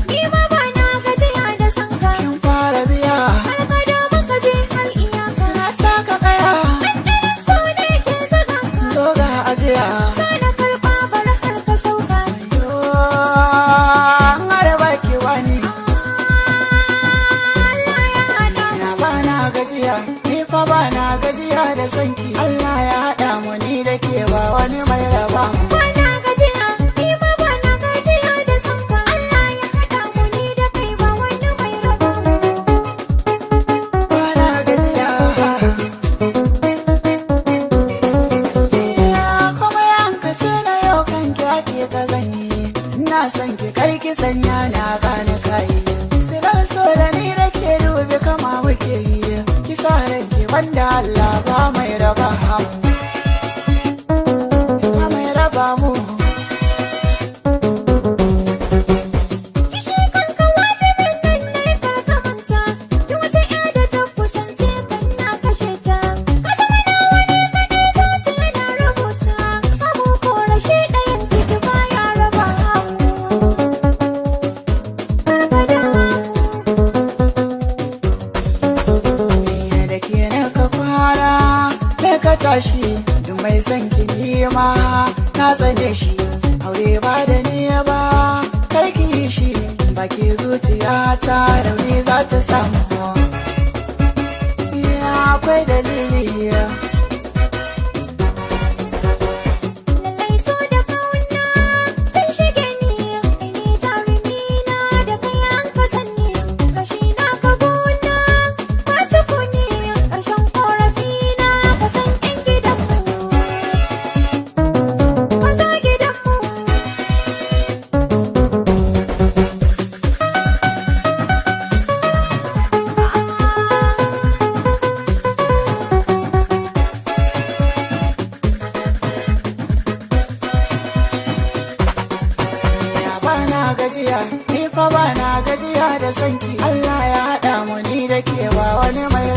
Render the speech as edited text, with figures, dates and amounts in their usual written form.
Ni ma ba na gajiya da son ka. Kin fara biya. Har gado muka je har iyaka. Na saka kaya. Ɗanɗanon so ne ke zuga ka. Zo ga ajiya. Zo na karɓa bar har ka sauka. Yo, an harba ki wani. Allah ya haɗa. Na ba na gajiya, ni fa ba na gajiya da sanki. Allah ya haɗa mu ni da ke ba wani mai raba mu. Ba na gajiya, ni ma ba na gajiya da son ka. Allah ya haɗa mu ni da kai ba wani mai raba mu. Ba na gajiya. Ya kuma yanka ce na yau kan ki ake ka zanyi. Ina son ki kai ki sanya na gane kai. Silar so da ni da ke dubi kama muke yi. Ki sa ranki wanda Allah ba mai raba mu. Ba mai raba mu. Kishi kanka wajibin nan ne kar ka manta. Duk wata ƴa da ta kusance kan na kashe ta. Ka zama nawa ne kaɗai zuciya na rubuta. Samu ko rashi ɗayan ciki baya raba mu. Kar ka damu. Da ke na ka kwana na ka tashi duk mai son ki nima na tsane shi aure ba da ni ba karki yi shi baki zuciya ta rauni za ta samu. Ya akwai dalili. Lallai so da kauna sun shige ni, kai ne jarumi na da kai an ka sanni, kashi na ka gona ba sukuni, ƙarshen ƙorafi na ka san ƴan gidanmu. Ka zo gidanmu. Ya ba na gajiya, ni fa ba na gajiya da sanki. Allah ya haɗa mu ni da ke ba wani mai